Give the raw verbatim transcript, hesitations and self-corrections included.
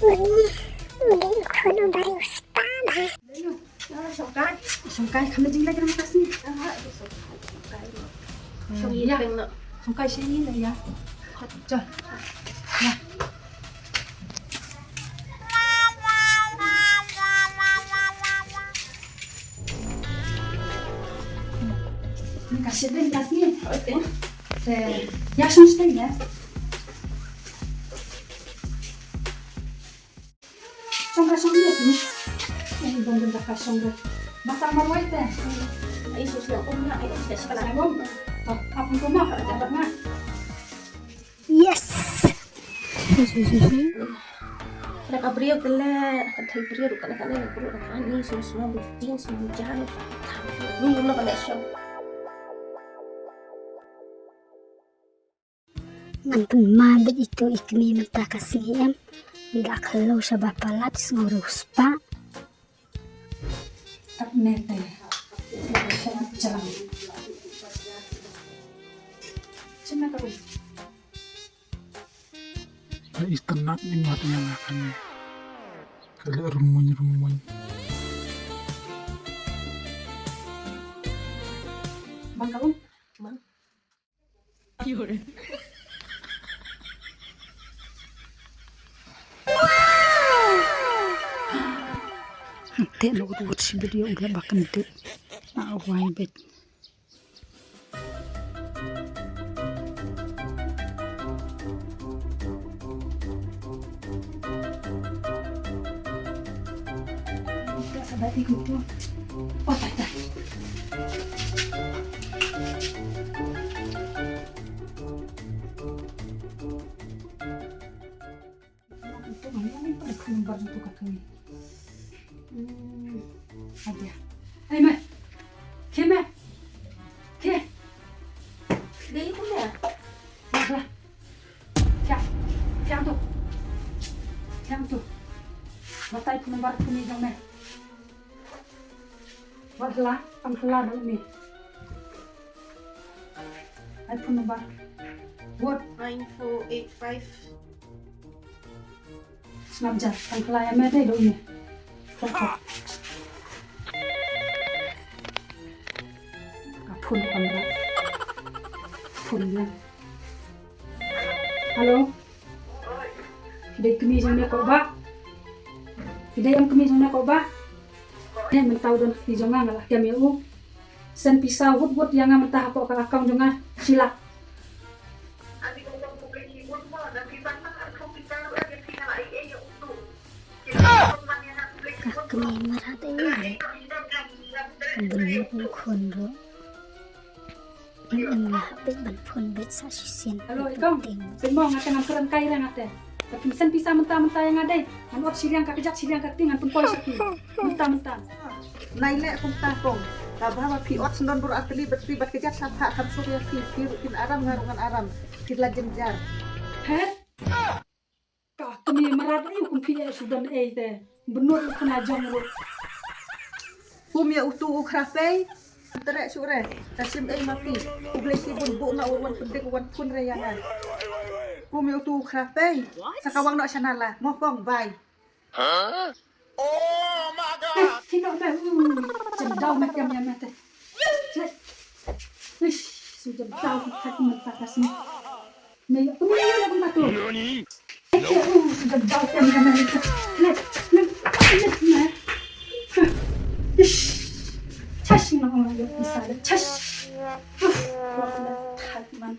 Uni, uni u khun u briew spah bha. Shongkai, shongkai, kham jing lagi nama kasih. Shongkai, shongkai. Shongkai, shongkai sini lah ya. Jom. Ya. Ni kasih deh, kasih. Oke. Te, ya, shongkai ya. Shong ka shong ïa ni. Ai, bang bang ka shong ïa. Ba sa marwai te. Ai, sus ïa um na, ai, sus ïa shikala. Ai, bang. To, apun ko ma, ka na. Yes. Ka briew te le, ka thai briew ka na ka na briew ka ni sus ma bu jing sus bu jang. Lu na ka na shong. Ngan pynmad bad itu i kmie mynta ka sngi em. Ngi la khloo shaba palat sngew riewspah. Katne te. Shaba jrang. Shim na ka ru. Ka itynnad ni mat ïa nga kane. Ka leh rumuiñ rumuiñ. Bang ka um. Bang. Te no ko wat si video udah bahkan dip. Ah, wai bet. Ka sa dei kumtu. Oh, tai, tai. Kumtu, mami, mami, pada phone number tu ka kami. Hmm, ada. Hai, meh. Ke, meh. Ke. Dei tu, meh. Ada. Siap. Siap tu. Siap tu. Batai phone number kami jong, meh. Wat la, tang la dong ni. Ai phone number. Wat. Nine four eight five. Snap jar, tang la ya me dei dong ni. Ka phone kamera. Phone ya. Hello. Phi dei kmie jong ne ko bah? Phi dei em kmie jong ne ko bah? Ne mynta u don kti jong nga, nga la kem ïa u. Send pisa wut wut ïa nga mynta hapoh ka account jong nga shi lak. Ka kmie mara dei ne. Bun u khun ruh. Em, em, nga hap beit ban phone beit sa shisien. Hello, i kong. Pynmong nga te, ngan kren kai re nga te. Ba phin send pisa mynta mynta ïa nga dei. Ngan ot shiliang ka kjat shiliang ka kti ngan pynpoi sha phi. Mynta mynta. Nai leh kumta kong. Kaba ba phi ot sendon bor ar tylli bad phi bad kjat sa pha kham suk ïa phi, phi ruh phin aram nga ruh ngan aram. Phi la jynjar. He? Ka kmie mrad aïu kum phi eh, shu don ei te. Bynnud u khana jong ruh. Kum ïa utu u khra pei. Treh shuh re. Ka shim ei ma phi. U Blei shibun buh na u wan pyndik u wan phun re ïa nga. Kum ïa utu u khra pei. Sa ka wang noh shana la. Mo kong bai. Huh? Oh my God! Ki noh me, u, jem daw me kem ïa me te. Ish, su jem daw me kem ïa me te. Me, u, me, me, me, me, tu. Nani? Ish, u, su jem daw kem ïa me te. Me, me, me, me. Ish. Chash, no, no, no, isa, chash. Uf, what the fuck, man.